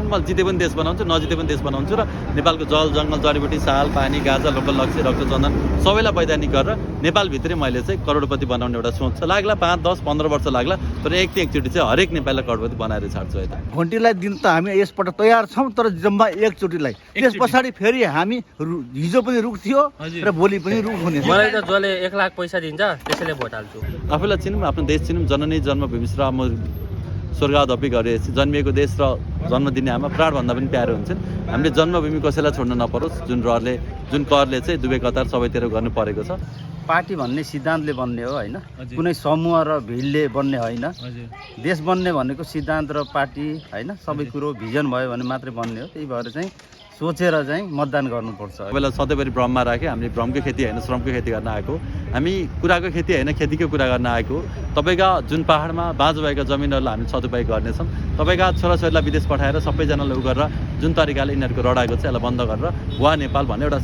म जिते पनि देश बनाउँछु, नजिते पनि देश बनाउँछु र नेपालको जल जङ्गल जडीबुटी साल पानी गाजा लोकल लक्ष्य रक्त चन्दन सबैलाई वैधानिक गरेर नेपालभित्रै मैले चाहिँ करोडपति बनाउने एउटा सोच छ। लाग्ला 5, 10, 15 वर्ष लाग्ला, तर एकचोटि चाहिँ हरेक नेपाललाई करोडपति बनाएर छाड्छु है त। घन्टीलाई दिन त हामी यसपल्ट तयार छौँ, तर जम्मा एकचोटिलाई। त्यस पछाडि फेरि हामी हिजो पनि रुख्थ्यो र भोलि पनि रुख हुने। मलाई त जसले 1 लाख पैसा दिन्छ त्यसैले भोट हाल्छु। आफूलाई चिनौँ, आफ्नो देश चिनौँ। जननी जन्मभूमि र म स्वर्गदपि गरेपछि जन्मिएको देश र जन्म दिने आमा प्राणभन्दा पनि प्यारो हुन्छन्। हामीले जन्मभूमि कसैलाई छोड्न नपरोस्, जुन करले चाहिँ दुवै कतार सबैतिर गर्नु परेको छ। पार्टी भन्ने सिद्धान्तले बन्ने हो होइन, कुनै समूह र भिडले बन्ने होइन। देश बन्ने भनेको सिद्धान्त र पार्टी होइन, सबै कुरो भिजन भयो भने मात्रै बन्ने हो। त्यही भएर चाहिँ सोचेर चाहिँ मतदान गर्नुपर्छ। सबैलाई सधैँभरि भ्रममा राख्यो। हामीले भ्रमको खेती होइन, श्रमको खेती गर्न आएको। हामी कुराको खेती होइन, खेतीको कुरा गर्न आएको। तपाईँका जुन पाहाडमा बाँझो भएका जमिनहरूलाई हामी सदुपयोग गर्नेछौँ। तपाईँका छोराछोरीलाई विदेश पठाएर सबैजनालाई उ गरेर जुन तरिकाले यिनीहरूको रडाएको छ यसलाई बन्द गरेर वा नेपाल भन्ने एउटा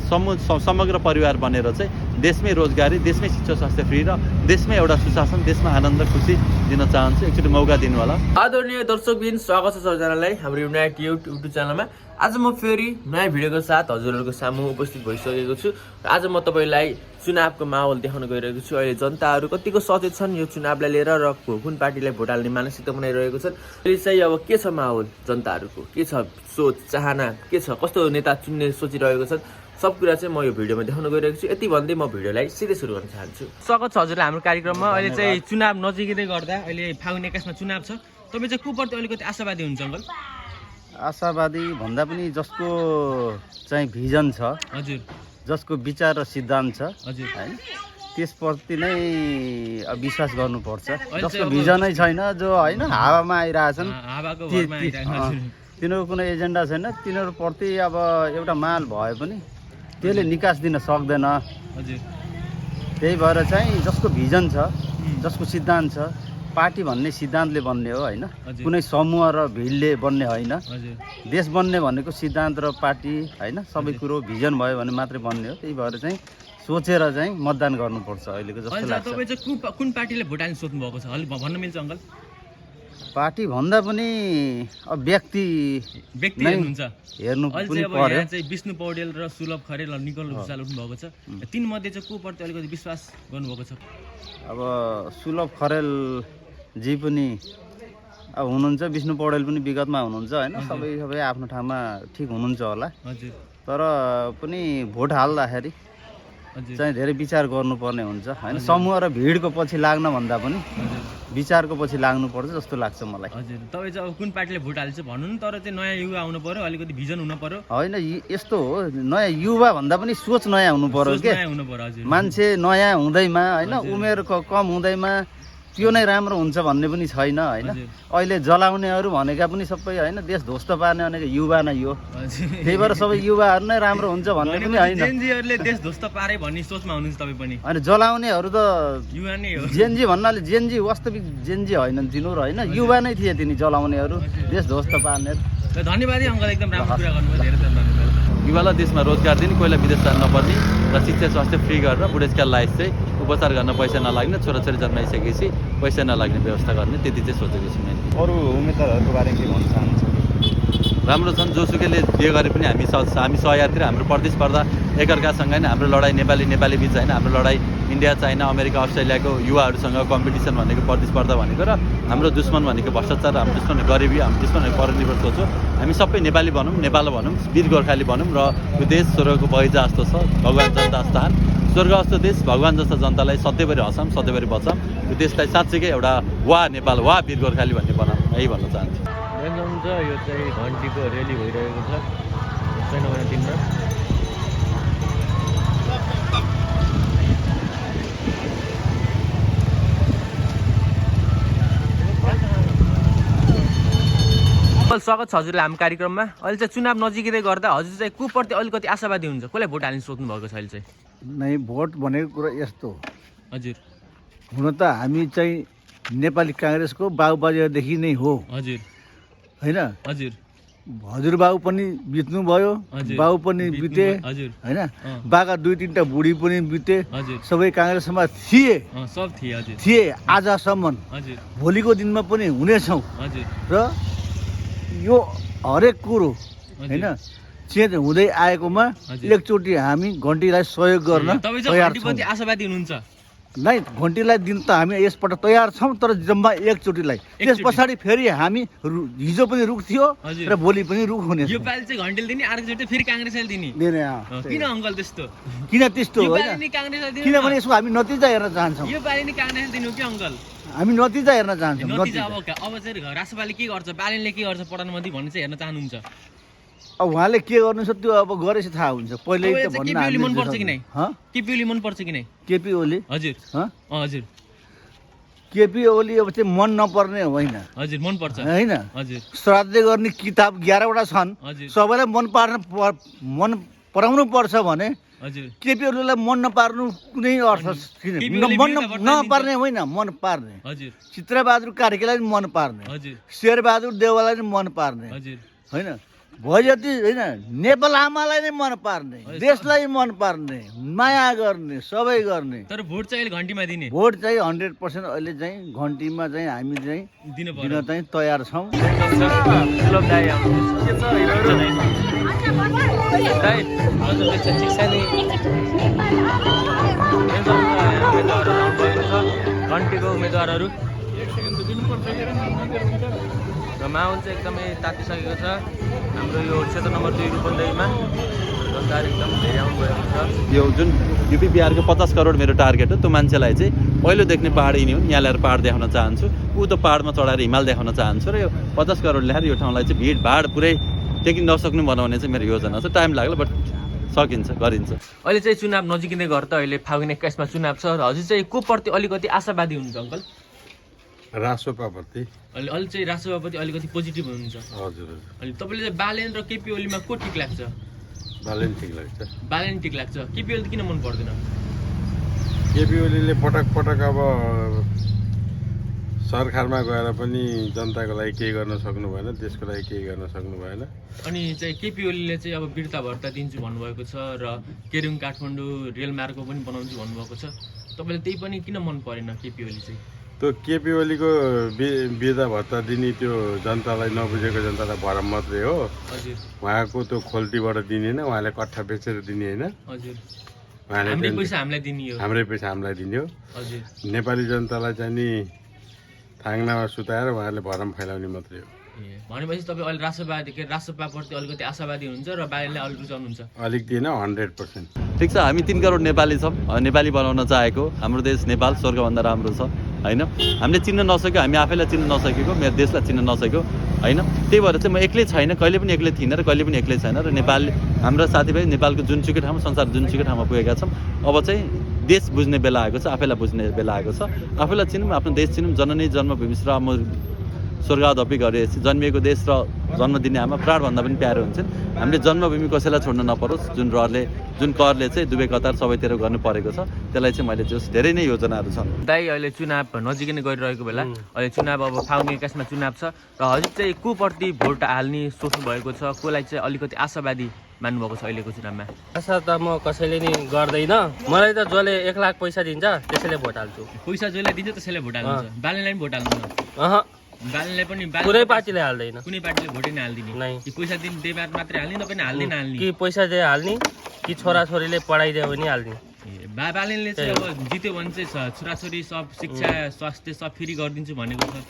समग्र परिवार बनेर चाहिँ देशमै रोजगारी, देशमै शिक्षा स्वास्थ्य फ्री र देशमै एउटा सुशासन, देशमा आनन्द खुसी दिन चाहन्छु। एकचोटि मौका दिनु होला। आदरणीय दर्शकबिन, स्वागत छ सबैजनालाई हाम्रो युनाइट युट्युब च्यानलमा। आज म फेरि नयाँ भिडियोको साथ हजुरहरूको सामु उपस्थित भइसकेको छु। आज म तपाईँलाई चुनावको माहौल देखाउन गइरहेको छु। अहिले जनताहरू कतिको सचेत छन् यो चुनावलाई लिएर र कुन पार्टीलाई भोट हाल्ने मानसिकता बनाइरहेको छन्। अहिले चाहिँ अब के छ माहौल, जनताहरूको के छ सोच चाहना, के छ, कस्तो नेता चुन्ने सोचिरहेको छन्, सब कुरा चाहिँ म यो भिडियोमा देखाउन गइरहेको छु। यति भन्दै म भिडियोलाई सिधै सुरु गर्न चाहन्छु। स्वागत छ हजुरलाई हाम्रो कार्यक्रममा। अहिले चाहिँ चुनाव नजिकै गर्दा अहिले फागुन 21 मा चुनाव छ। तपाईँ चाहिँ कोप्रति अलिकति आशावादी हुनुहुन्छ अङ्कल? आशावादी भन्दा पनि जसको चाहिँ भिजन छ, हजुर, जसको विचार र सिद्धान्त छ हजुर होइन, त्यसप्रति नै विश्वास गर्नुपर्छ। जसको भिजनै छैन, जो होइन हावामा आइरहेछन्, तिनीहरू कुनै एजेन्डा छैन, तिनीहरूप्रति अब एउटा माल भए पनि त्यसले निकास दिन सक्दैन। त्यही भएर चाहिँ जसको भिजन छ, जसको सिद्धान्त छ, पार्टी भन्ने सिद्धान्तले बन्ने हो होइन, कुनै समूह र भिडले बन्ने होइन। देश बन्ने भनेको सिद्धान्त र पार्टी होइन, सबै कुरो भिजन भयो भने मात्रै बन्ने हो। त्यही भएर चाहिँ सोचेर चाहिँ मतदान गर्नुपर्छ अहिलेको जस्तो लाग्छ। तपाईँ चाहिँ कुन पार्टीले भोट हाल्न सोच्नु भएको छ अलि भन्न मिल्छ अङ्कल? पार्टी भन्दा पनि अब व्यक्ति हेर्नुहुन्छ हेर्नु पनि पर्यो। यहाँ चाहिँ विष्णु पौडेल र सुलभ खरेल निकल भुषाल उठ्नु भएको छ। तीनमध्ये चाहिँ को प्रति अलिकति विश्वास गर्नुभएको छ? अब सुलभ खरेल जी पनि अब हुनुहुन्छ, विष्णु पौडेल पनि विगतमा हुनुहुन्छ होइन, सबै आफ्नो ठाउँमा ठिक हुनुहुन्छ होला। तर पनि भोट हाल्दाखेरि चाहिँ धेरै विचार गर्नुपर्ने हुन्छ होइन। समूह र भिडको पछि लाग्न भन्दा पनि विचारको पछि लाग्नुपर्छ जस्तो लाग्छ मलाई। हजुर, तपाईँ चाहिँ अब कुन पार्टीले भोट हाल्छ भन्नु न, तर चाहिँ नयाँ युवा आउनु पर्यो, अलिकति भिजन हुनु पर्यो। होइन, यस्तो हो, नयाँ युवा भन्दा पनि सोच नयाँ हुनु पर्यो के। मान्छे नयाँ हुँदैमा होइन, उमेर कम हुँदैमा त्यो नै राम्रो हुन्छ भन्ने पनि छैन होइन। अहिले जलाउनेहरू भनेका पनि सबै होइन, देश ध्वस्त पार्ने भनेको युवा नै हो। त्यही भएर सबै युवाहरू नै राम्रो हुन्छ भन्ने पनि होइन। जेनजीहरूले देश ध्वस्त पारे भन्ने सोचमा हुनुहुन्छ तपाईँ पनि? होइन, जलाउनेहरू त युवा नै हो। जेनजी भन्नाले जेनजी वास्तविक जेनजी होइनन् तिनीहरू होइन, युवा नै थिए तिनी जलाउनेहरू, देश ध्वस्त पार्ने। धन्यवाद अङ्कल, एकदम राम्रो कुरा गर्नुभयो, धेरै धन्यवाद। युवालाई देशमा रोजगार दिने, कोहीलाई विदेश जानु नपर्ने र शिक्षा स्वास्थ्य फ्री गरेर बुढेसकाललाई चाहिँ उपचार गर्न पैसा नलाग्ने, छोराछोरी जन्माइसकेपछि पैसा नलाग्ने व्यवस्था गर्ने, त्यति चाहिँ सोचेको छु मैले। अरू उम्मेदवारहरूको बारेमा के भन्न चाहन्छ? राम्रो छन्, जोसुकैले जे गरे पनि हामी सहयात्री। हाम्रो प्रतिस्पर्धा एकअर्कासँग होइन, हाम्रो लडाइँ नेपाली बिच होइन, हाम्रो लडाइँ इन्डिया, चाइना, अमेरिका, अस्ट्रेलियाको युवाहरूसँग कम्पिटिसन भनेको प्रतिस्पर्धा भनेको र हाम्रो दुश्मन भनेको भ्रष्टाचार, हाम्रो दुश्मन गरिबी, हाम्रो दुश्मन परनिर्भर सोच हो। हामी सबै नेपाली भनौँ, नेपाल भनौँ, वीर गोर्खाली भनौँ र यो देश स्वर्गको बगैँचा जस्तो छ। भगवान् जनता स्थान, स्वर्ग जस्तो देश, भगवान् जस्तो जनतालाई सधैँभरि हँसाऊँ, सधैँभरि बचाऊँ। यो देशलाई साँच्चैकै एउटा वा नेपाल वा वीर गोर्खाली भन्ने बनाऊँ, यही भन्न चाहन्छु। हुन्छ, यो चाहिँ घन्टीको रेली भइरहेको छ 3 मा। स्वागत छ हजुरलाई हाम्रो कार्यक्रममा। अहिले चाहिँ चुनाव नजिकै गर्दा हजुर चाहिँ को प्रति अलिकति आशावादी हुन्छ? कसलाई भोट हाल्न सोच्नु भएको छ अहिले चाहिँ? नै भोट भनेको कुरा यस्तो हजुर, हुन त हामी चाहिँ नेपाली काङ्ग्रेसको बाबुबाजेदेखि नै हो हजुर होइन। हजुर, हजुरबाबु पनि बित्नुभयो, बाबु पनि बिते होइन, बाका 2-3टा बुढी पनि बिते, सबै काङ्ग्रेसमा थिए आजसम्म, भोलिको दिनमा पनि हुनेछौँ। र यो हरेक कुरो होइन चेन्ज हुँदै आएकोमा एकचोटि हामी घन्टीलाई सहयोग गर्न तयार छौँ। आशावादी हुनुहुन्छ? नै घन्टीलाई दिन त हामी यसपल्ट तयार छौँ, तर जम्मा एकचोटिलाई। त्यस पछाडि फेरि हामी हिजो पनि रुख थियो र भोलि पनि रुख हुने। यो पालि चाहिँ घन्टीले दिने, अर्कोचोटि फेरि काङ्ग्रेसले दिने। किन अङ्कल त्यस्तो? किन त्यस्तो होइन, किनभने यसको हामी नतिजा हेर्न चाहन्छौँ। यो पालि नि काङ्ग्रेसले दिनु कि अङ्कल? हामी नतिजा हेर्न चाहन्छौँ। नतिजा अब चाहिँ राष्ट्रपालले के गर्छ, बालेनले के गर्छ प्रधानमन्त्री भन्ने चाहिँ हेर्न चाहनुहुन्छ? अब उहाँले के गर्नुहुन्छ त्यो अब गरेपछि थाहा हुन्छ। पहिले त भन्न केपी ओली मन पर्छ कि नै? केपी ओली मन पर्छ कि नै? केपी ओली हजुर हजुर केपी ओली अब चाहिँ मन नपर्ने होइन। हजुर मन पर्छ होइन। हजुर श्राद्ध गर्ने किताब 11वटा छन्, सबैलाई मन पराउनु पर्छ भने हजुर केपी ओलीलाई मन नपार्नु कुनै अर्थ छैन। मन नपार्ने होइन, मन पार्ने। हजुर चित्रबहादुर कार्कीलाई मन पार्ने, हजुर शेरबहादुर देउवालाई नि मन पार्ने हजुर होइन। भएजति होइन, नेपाल आमालाई नै मन पार्ने, देशलाई मन पार्ने, माया गर्ने, सबै गर्ने। तर भोट चाहिँ अहिले घन्टीमा दिने। भोट चाहिँ 100% अहिले चाहिँ घन्टीमा चाहिँ हामी चाहिँ दिन चाहिँ तयार छौँ। घन्टीको उम्मेदवारहरू र माहौल चाहिँ एकदमै तातिसकेको छ हाम्रो यो क्षेत्र नम्बर 2 रूपन्देहीमा। जनताहरू एकदम धेरै आउनुभएको छ। यो जुन युपी बिहारको 50 करोड मेरो टार्गेट हो, त्यो मान्छेलाई चाहिँ पहिलो देख्ने पहाड यिनी हुन्। यहाँ ल्याएर पहाड देखाउन चाहन्छु, ऊ त पहाडमा चढाएर हिमाल देखाउन चाहन्छु र यो 50 करोड ल्याएर यो ठाउँलाई चाहिँ भिडभाड पुरै टेकिन नसक्नु बनाउने चाहिँ मेरो योजना छ। टाइम लाग्ला बट सकिन्छ, गरिन्छ। अहिले चाहिँ चुनाव नजिकिँदै घर त अहिले फागुन 21 मा चुनाव छ र हजुर चाहिँ को प्रति अलिकति आशावादी हुनुहुन्छ अङ्कल? राष्ट्रपाप्रति अहिले चाहिँ राष्ट्रपाप्रति अलिकति पोजिटिभ हुनुहुन्छ? हजुर। अहिले तपाईँले चाहिँ बालेन र केपी ओलीमा को ठिक लाग्छ? बालेन ठिक लाग्छ। बालेन ठिक लाग्छ। केपी ओली किन मन पर्दैन? केपी ओलीले पटक पटक अब सरकारमा गएर पनि जनताको लागि केही गर्न सक्नु भएन, देशको लागि केही गर्न सक्नु भएन। अनि चाहिँ केपी ओलीले चाहिँ अब वीरता भर्ता दिन्छु भन्नुभएको छ र केरुङ काठमाडौँ रेल मार्ग पनि बनाउँछु भन्नुभएको छ। तपाईँले त्यही पनि किन मन परेन केपी ओली चाहिँ? त्यो केपी ओलीको वृद्धा भत्ता दिने त्यो जनतालाई नबुझेको जनतालाई भरम मात्रै हो। हजुर। उहाँको त्यो खोल्टीबाट दिने होइन, उहाँले कट्ठा बेचेर दिने होइन। हजुर। उहाँले हाम्रै पैसा हामीलाई दिने हो। हाम्रै पैसा हामीलाई दिने हो। हजुर। नेपाली जनतालाई चाहिँ नि थाङ्नामा सुताएर उहाँले भरम फैलाउने मात्रै हो। भनेपछि तपाईँ अहिले राष्ट्रपाप्रति अलिकति आशावादी हुनुहुन्छ र बालेनले अलिक रुचाउनुहुन्छ? अलिक दिएन, 100%। ठिक छ, हामी 3 करोड नेपाली छौँ। नेपाली बनाउन चाहेको हाम्रो देश नेपाल स्वर्गभन्दा राम्रो छ होइन। हामीले चिन्न नसक्यो, हामी आफैलाई चिन्न नसकेको, मेरो देशलाई चिन्न नसक्यो होइन। त्यही भएर चाहिँ म एक्लै छैन, कहिले पनि एक्लै थिइनँ र कहिले पनि एक्लै छैन। र नेपाल हाम्रा साथीभाइ नेपालको जुनसुकै ठाउँमा, संसार जुनसुकै ठाउँमा पुगेका छौँ। अब चाहिँ देश बुझ्ने बेला आएको छ, आफैलाई बुझ्ने बेला आएको छ। आफैलाई चिनौँ, आफ्नो देश चिनौँ। जननी जन्मभूमि र म स्वर्गदपी गरेपछि जन्मिएको देश र जन्म दिने आमा प्राणभन्दा पनि प्यारो हुन्छन्। हामीले जन्मभूमि कसैलाई छोड्न नपरोस्। जुन करले चाहिँ दुवै कतार सबैतिर गर्नु परेको छ, त्यसलाई चाहिँ मैले जस धेरै नै योजनाहरू छन्। दाइ अहिले चुनाव नजिकै गइरहेको बेला अहिले चुनाव अब फागुन 21 मा चुनाव छ र हजुर चाहिँ को प्रति भोट हाल्ने सोच्नु भएको छ? कोलाई चाहिँ अलिकति आशावादी मान्नुभएको छ अहिलेको चुनावमा? आशा त म कसैले नि गर्दैन। मलाई त जसले 1 लाख पैसा दिन्छ त्यसैले भोट हाल्छु। पैसा जसले दिन्छ त्यसैले भोट हाल्नुहुन्छ? बालेनलाई पनि भोट हाल्नुहुन्छ? बालेनलाई पनि कुनै पार्टीले हाल्दैन, कुनै पार्टीले भोटै नहाल्दिने? कि पैसा दिने देवार मात्रै हाल्ने, तपाईँ हाल्दै नहाल्ने? कि पैसा दिए हाल्ने, कि छोराछोरीले पढाइदियो भने हाल्ने। बालेनले चाहिँ अब जित्यो भने चाहिँ छोराछोरी सब शिक्षा स्वास्थ्य सब फ्री गरिदिन्छु भनेको छ,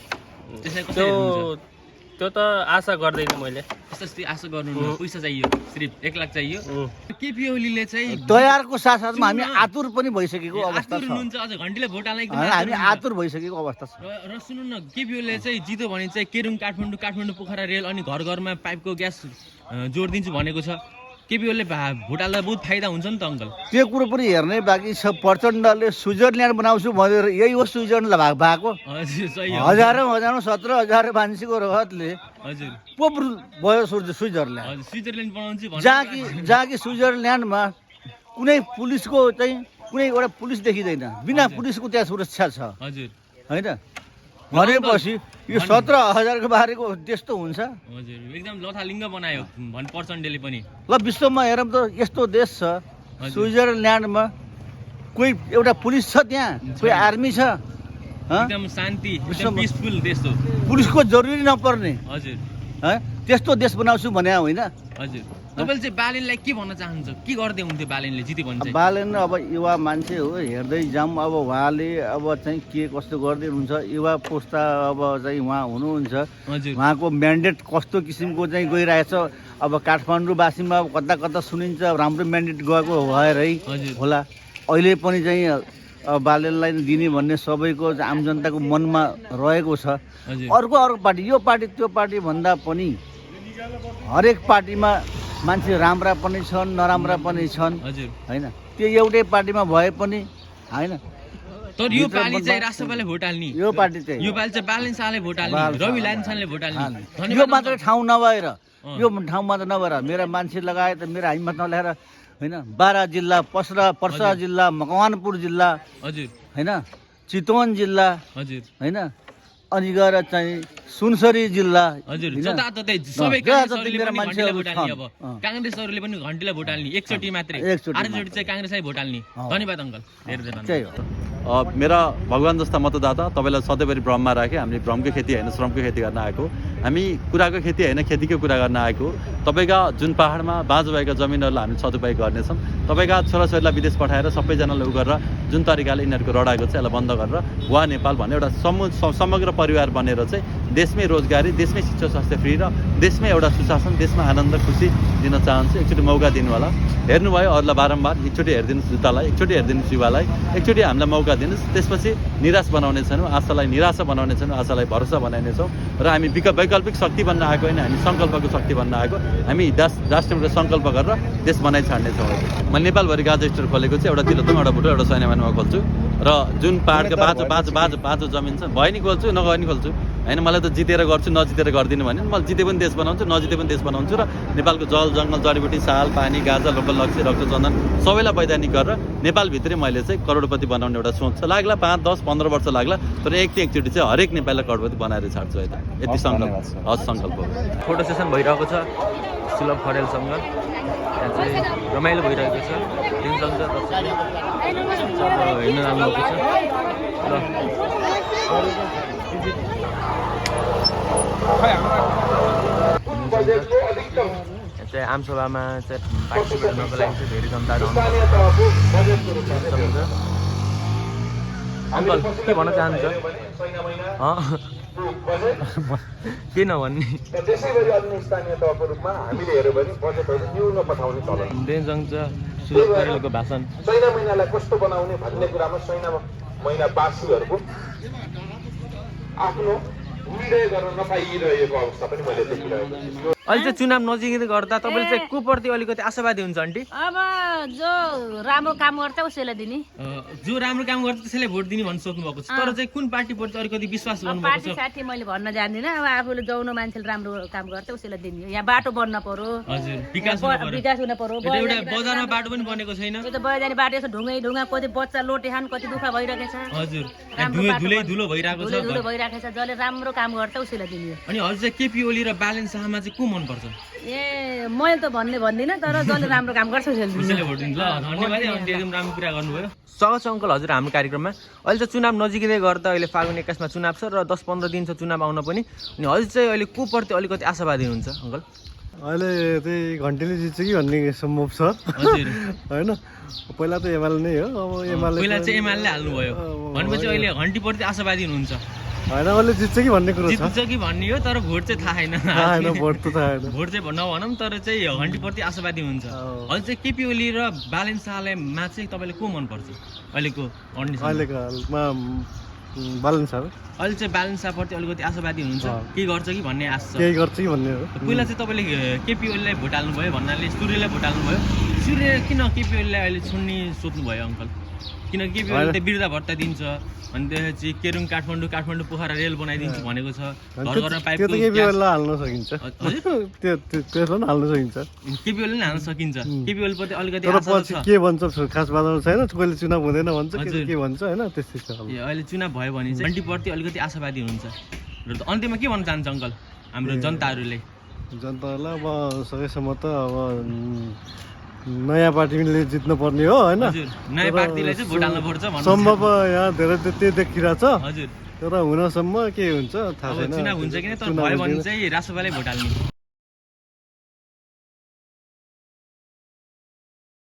त्यसलाई कसरी हेर्नुहुन्छ? त्यो त आशा गर्दैन मैले। त्यस्तै आशा गर्नु, पैसा चाहियो, सिर्फ 1 लाख चाहियो। केपी ओलीले चाहिँ तयारको साथसाथमा हामी आतुर पनि भइसकेको अवस्था छ। अझ घन्टीले भोट हाल्न हामी आतुर भइसकेको अवस्था छ। र सुन्नु न, केपी ओलीले चाहिँ जित्यो भने चाहिँ केरुङ काठमाडौँ पोखरा रेल अनि घर घरमा पाइपको ग्यास जोडिदिन्छु भनेको छ। केपी ओलीले भोट हाल्दा बहुत फाइदा हुन्छ नि त अङ्कल? त्यो कुरो पनि हेर्नै बाँकी छ। प्रचण्डले स्विजरल्यान्ड बनाउँछु भनेर यही हो स्विजरल्यान्ड भएको। हजारौँ 17,000 मान्छेको रगतले हजुर पो भयो स्विजरल्यान्ड। स्विजरल्यान्ड बनाउँछु जहाँ कि स्विजरल्यान्डमा कुनै पुलिसको चाहिँ कुनै एउटा पुलिस देखिँदैन, बिना पुलिसको त्यहाँ सुरक्षा छ हजुर होइन। भनेपछि यो 17,000को बारेको त्यस्तो हुन्छ? हजुर एकदम लथालिङ्ग बनायो भन् प्रचण्डले पनि। ल विश्वमा हेरौँ त यस्तो देश छ स्विजरल्यान्डमा, कोही एउटा पुलिस छ, त्यहाँ कोही आर्मी छ, एकदम शान्ति, एकदम पिसफुल देश हो, पुलिसको जरुरी नपर्ने। हजुर त्यस्तो देश बनाउँछु भने होइन। हजुर तपाईँले चाहिँ बालेनलाई के भन्न चाहनुहुन्छ, के गर्दै हुन्थ्यो बालेनले जित्यो भने चाहिँ? बालेन अब युवा मान्छे हो, हेर्दै जाऊँ अब उहाँले अब चाहिँ के कस्तो गर्दै हुनुहुन्छ, युवा पुस्ता अब चाहिँ उहाँ हुनुहुन्छ, हजुर उहाँको म्यान्डेट कस्तो किसिमको चाहिँ गइरहेछ। अब काठमाडौँवासीमा अब कता कता सुनिन्छ राम्रो म्यान्डेट गएको भएर है हजुर होला। अहिले पनि चाहिँ बालेनलाई दिने भन्ने सबैको आम जनताको मनमा रहेको छ। हजुर अर्को पार्टी यो पार्टी त्यो पार्टी भन्दा पनि हरेक पार्टीमा मान्छे राम्रा पनि छन् नराम्रा पनि छन् हजुर होइन। त्यो एउटै पार्टीमा भए पनि होइन। तर यो पालि चाहिँ राष्ट्रपाले भोट हाल्ने, यो पार्टी चाहिँ यो पालि चाहिँ बालेन शाहले भोट हाल्ने, रवि लामिछानेले भोट हाल्ने। यो मात्र ठाउँ नभएर यो ठाउँ मात्र नभएर मेरा मान्छे लगायत मेरा हिम्मत नल्याएर होइन, बारा जिल्ला, पर्सा जिल्ला, मकवानपुर जिल्ला हजुर होइन, चितवन जिल्ला हजुर होइन, अनि गएर चाहिँ सुनसरी जिल्ला हजुर होइन? जताततै सबै जताततै काङ्ग्रेसहरूले मेरा पनि मान्छेहरू घन्टीलाई भोट हाल्ने। अब छन्। काङ्ग्रेसहरूले पनि घन्टीलाई भोट हाल्ने एकचोटि मात्रै, एकचोटि अर्कोचोटि चाहिँ काङ्ग्रेसलाई भोट हाल्ने। धन्यवाद अङ्कल, धेरै धेरै त्यही धन्यवाद। हो। मेरा भगवान् जस्ता मतदाता तपाईँलाई सधैँभरि भ्रममा राखेँ। हामीले भ्रमको खेती होइन श्रमको खेती गर्न आएको, हामी कुराको खेती होइन खेतीको कुरा गर्न आएको। तपाईँका जुन पाहाडमा बाँझो भएका जमिनहरूलाई हामीले सदुपयोग गर्नेछौँ। तपाईँका छोराछोरीलाई विदेश पठाएर सबैजनालाई उ गरेर जुन तरिकाले यिनीहरूको रडाएको छ यसलाई बन्द गरेर वा नेपाल भन्ने एउटा समग्र परिवार बनेर चाहिँ देशमै रोजगारी, देशमै शिक्षा स्वास्थ्य फ्री र देशमै एउटा सुशासन, देशमा आनन्द खुसी दिन चाहन्छु। एकचोटि मौका दिनु होला। हेर्नुभयो अरूलाई बारम्बार, एकचोटि हेरिदिनुहोस् जुत्तालाई, एकचोटि हेरिदिनुहोस् युवालाई, एकचोटि हामीलाई मौका दिनुहोस्। त्यसपछि निराश बनाउने छैनौँ, आशालाई निराशा बनाउने छैनौँ, आशालाई भरोसा बनाइनेछौँ। र हामी वैकल्पिक शक्ति बन्न आएको होइन, हामी सङ्कल्पको शक्ति बन्न आएको। हामी राष्ट्रबाट सङ्कल्प गरेर देश बनाइ छाड्नेछौँ। मैले नेपालभरि गाजा स्टोर खोलेको चाहिँ एउटा तिलोत्तम, एउटा भुटो, एउटा सैनामानमा खोल्छु। र जुन पाहाडको बाँझो जमिन छ भए नि खोल्छु नगए नि खोल्छु होइन। मलाई त जितेर गर्छु नजितेर गर्दिनँ भने मैले जिते पनि देश बनाउँछु, नजिते पनि देश बनाउँछु। र नेपालको जल जङ्गल जडीबुटी साल पानी गाजा लोकल लक्ष्य रक्त चन्दन सबैलाई वैधानिक गरेर नेपालभित्रै मैले चाहिँ करोडपति बनाउने एउटा सोच छ। लाग्ला 5, 10, 15 वर्ष लाग्ला, तर एकचोटि चाहिँ हरेक नेपाललाई करोडपति बनाएर छाड्छु है त। यति सङ्कल्प, हस् सङ्कल्प हो। फोटो सेसन भइरहेको छ सुलभ खरेलसँग। यहाँ चाहिँ रमाइलो भइरहेको छ। दिनसँग हिँड्न जानुभएको छ र यहाँ चाहिँ आमसभामा चाहिँ पार्टिसिपेट गर्नको लागि चाहिँ धेरै जनताहरू आउनुहुन्छ। अङ्कल के भन्न चाहनुहुन्छ? के नभन्ने देनजङ छ सुरज खरेलको भाषण। छैन महिनालाई कस्तो बनाउने भन्ने कुरामा छैन महिनावासीहरूको आफ्नो निर्णय गर्न नपाइरहेको अवस्था पनि मैले देखिरहेको छु। अहिले चाहिँ चुनाव नजिकै गर्दा तपाईँले चाहिँ को प्रति अलिकति आशावादी हुन्छ आन्टी? अब जो राम्रो काम गर्छ उसैलाई दिने। जो राम्रो काम गर्छ त्यसैलाई भोट दिने भन्न सोच्नु भएको छ। तर चाहिँ कुन पार्टीप्रति अलिकति विश्वास गर्नुभएको पार्टी छ? साथी मैले भन्न जान्दिनँ। अब आफूले जौनो मान्छेले राम्रो काम गर्छ उसैलाई दिने। यहाँ बाटो बन्न पर्यो, हजुर विकास हुन पर्यो। विकास हुन पर्यो। एउटा बजारमा बाटो पनि बनेको छैन। यो त बजाने बाटो यसो ढुङ्गा कति बच्चा लोटेखान कति दुःख भइरहेको छ। हजुर धुलो भइरहेको छ। धुलो भइरहेको छ। जसले राम्रो काम गर्छ उसैलाई दिने। अनि हजुर चाहिँ केपी ओली र बालेन शाहमा चाहिँ को मनपर्छ? ए मैले त भन्दिनँ, तर जसले राम्रो काम गर्छ उसैलाई दिने। उसैले भोट दिन्छ। ल धन्यवाद, आन्टी एकदम राम्रो कुरा गर्नुभयो। स्वागत छ अङ्कल हजुर हाम्रो कार्यक्रममा। अहिले चाहिँ चुनाव नजिकै गर्दा अहिले फागुन 21मा चुनाव छ र 10-15 दिन छ चुनाव आउन पनि। अनि हजुर चाहिँ अहिले को प्रति अलिकति आशावादी हुनुहुन्छ अङ्कल? अहिले त्यही घन्टीले जित्छ कि भन्ने सम्भव छ हजुर होइन। पहिला त एमाले नै हो। अब एमाले पहिला चाहिँ एमाले हाल्नुभयो भनेपछि अहिले घन्टीप्रति आशावादी हुनुहुन्छ होइन, अहिले जित्छ कि भन्ने कुरो छ। जित्छ कि भन्ने हो, तर भोट चाहिँ थाहा छैन। भोट त थाहा छैन। भोट चाहिँ नभनौँ, तर चाहिँ घन्टीप्रति आशावादी हुन्छ। अहिले चाहिँ केपी ओली र बालेन शाहमा चाहिँ तपाईँले को मनपर्छ अहिलेको कन्डिसन? अहिलेको हालमा बालेन शाह। अहिले चाहिँ बालेन शाहप्रति अलिकति आशावादी हुनुहुन्छ, के गर्छ कि भन्ने आश छ। केही गर्छ कि भन्ने हो। पहिला चाहिँ तपाईँले केपी ओलीलाई भोट हाल्नुभयो भन्नाले सूर्यलाई भोट हाल्नुभयो। सूर्य किन केपी ओलीलाई अहिले छोड्ने सोच्नुभयो अङ्कल? किनकि केपी ओलीले त वृद्धा भत्ता दिन्छ अनि त्यसपछि केरुङ काठमाडौँ पोखरा रेल बनाइदिन्छु भनेको छ। घर घरमा पाइप त्यो त केपी ओलीलाई हाल्न सकिन्छ। त्यसलाई पनि हाल्न सकिन्छ। केपी ओलीले हाल्न सकिन्छ। केपी ओलीप्रति अलिकति तर आशा पछि छ। के भन्छ खास बाजामा छैन। कहिले चुनाव हुँदैन भन्छ, के भन्छ होइन, त्यस्तै छ। अहिले चुनाव भयो भने चाहिँ घन्टीप्रति अलिकति आशावादी हुनुहुन्छ र अन्त्यमा के भन्न चाहन्छ अङ्कल हाम्रो जनताहरूले? जनताहरूलाई अब सकेसम्म त अब नयाँ पार्टीले जित्नु पर्ने हो होइन। हजुर नयाँ पार्टीलाई चाहिँ भोट हाल्नु पर्छ भन्नु सम्भव यहाँ धेरै त्यही देखिरहेछ। हजुर तर हुनसम्म के हुन्छ थाहा छैन। चुनाव हुन्छ कि तर भयो भने चाहिँ राष्ट्रपालै भोट हाल्ने।